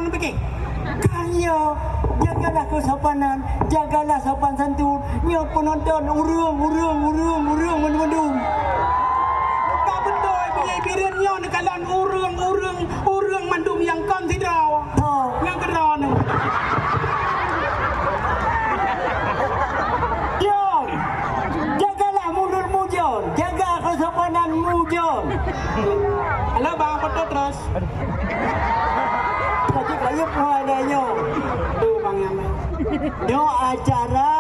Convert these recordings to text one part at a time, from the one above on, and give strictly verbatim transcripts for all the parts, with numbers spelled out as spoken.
Pike. Kan nyoe, jagalah keusopanan, jagalah sopan santun. Nyoe peunonton ureueng, ureueng, ureueng, ureueng mandum-mandum. Ka beutôi, Bireuen nyoe neukalon ureueng, ureueng, ureueng mandum nyang kon sidroe. Ho. Nyang keudroe nyoe. Jon, jagalah mulutmu, Jon. Jaga keusopananmu, Jon. Halo, Bang, foto terus. Laju kayup hai nyoe. Tu bang yang nyoe acara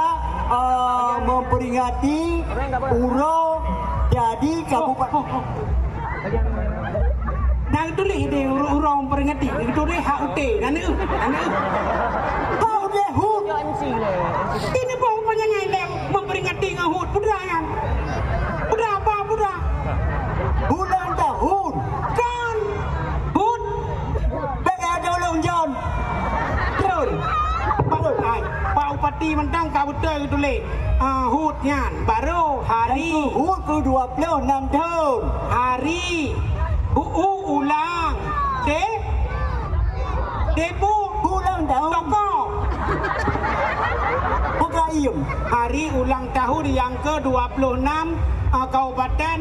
eh, memperingati uroe jadi kabupaten. Nah tulis di uroe memperingati, tulis H U T, nana, nana. Kau deh hut. Ini bau panjang memperingati ngon hut, putra kan? Putra apa, putra? Bulan tahun. Kan? Hut. Bèk tolong Jon. Jon. Pak, ai, Pak Bupati mantong ka beutôi geutuléh. Ah, hut nyan. Baru hari. Hut keu dua puluh enam tahun. Hari. Hu, u, ulang. Te. Tebu. Ulang tahun. Toko. Buka iem. Hari ulang tahun yang ke dua puluh enam, ah, Kabupaten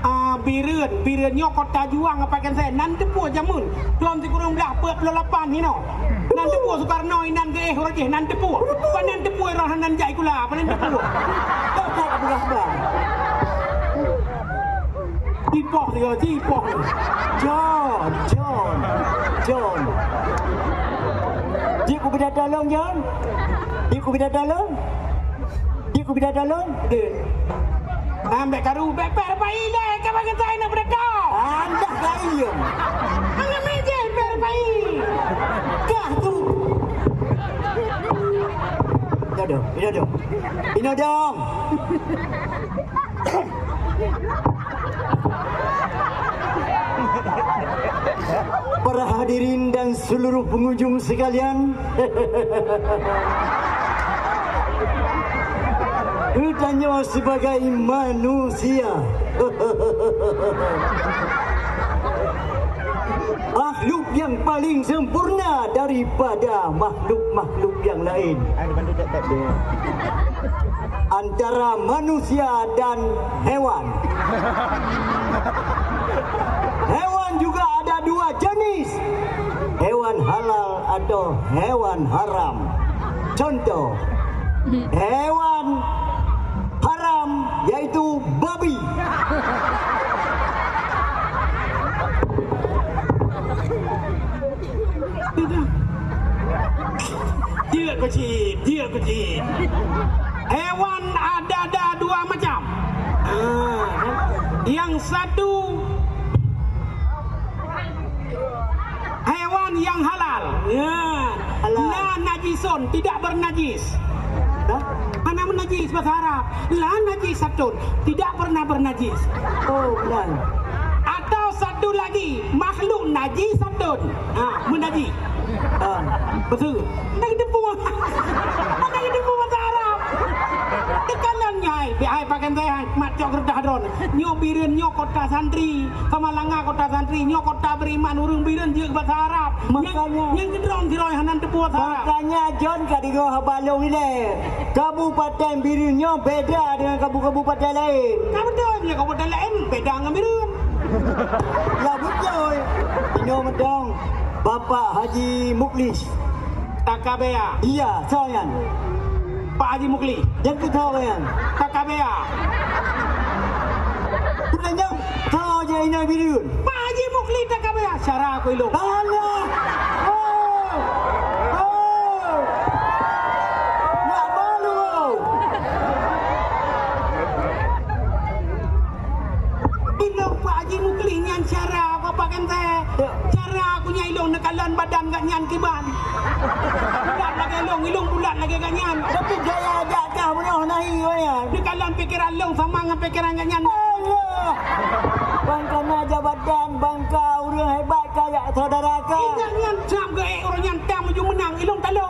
Ah, Bireuen, Bireuen nyoe kota juang apa kan saya? Nan teupeue jameun. Lom sikureueng blah peuet ploh lapan hinoe. Nan teupeue Sukarno inan geuéh uroe jih, nan teupeue. Panan teupeue roh nan jai kula, panan teupeue. Kok tak peugah bah? Ipoh dia, ipoh. Jon, Jon, Jon. Jik ku beda tolong, Jon. Jik ku beda tolong. Di ku beda dalon? Deh. Ambek karu, bek per pai deh, ka bagi tai nak beda tau. Andah kai yo. Angin meje per pai. Kah tu. Ino dong, ino dong. Ino dong. Para hadirin dan seluruh pengunjung sekalian, geutanyoe sebagai manusia, makhluk yang paling sempurna daripada makhluk-makhluk yang lain. Antara manusia dan hewan. Hewan juga ada dua jenis. Hewan halal atau hewan haram. Contoh, hewan haram yaitu babi. Jeuet keucit, jeuet keucit. Hewan ada, ada dua macam. Ah, yang satu hewan yang halal. Ya. Halal. La najisun, tidak bernajis. Hah? Mana menajis bahasa Arab? La najisatun, tidak pernah bernajis. Oh, benar. Atau satu lagi, makhluk najisatun. Ha, menajis. Ha, betul. Nak debu. Nak debu bahasa Arab. Tekanan nyai, hai pakai teh, hai, mat cok gerdah dron. Nyoe Bireuen nyoe kota santri, Samalanga kota santri, nyoe kota beriman, ureueng Bireuen jeuet bahasa Arab. Makanya, nyang, nyang keudroe sidroe hana teupeue bahasa Arab. Makanya Jon ka deungoe haba lôn ilée. Kabupaten Bireuen nyoe beda dengan kabu-, kabupaten lain. Ka beutôi, nyoe kabupaten lain beda ngon Bireuen. Ya beutôi. Inoe mantong Bapak Haji Muklis. Takabea. Iya, soe nyan? Pak Haji Mukli. Nyang keu soe nyan? Takabea. Peue nyang soe jih inong Bireuen? Pak Haji Mukli Takabea. Syara ku ilong. Alah. Oh. Oh. Nak malu. Ilong Pak Haji Mukli nyan syara Bapak kan teh. Ya. Syara ku nyan ilong neukalon badan gak nyan kiban. Bulat lagèe long, ilong bulat lagèe gak nyan. Tapi gaya jak kah meunoh nahi waya. Neukalon pikiran long sama ngon pikiran gak nyan. Allah. Bang kana jabatan, bang ka ureueng hebat kaya saudara ka. Ingat nyan, siap geuék ureueng nyan tam meunyo meunang, ilong talo.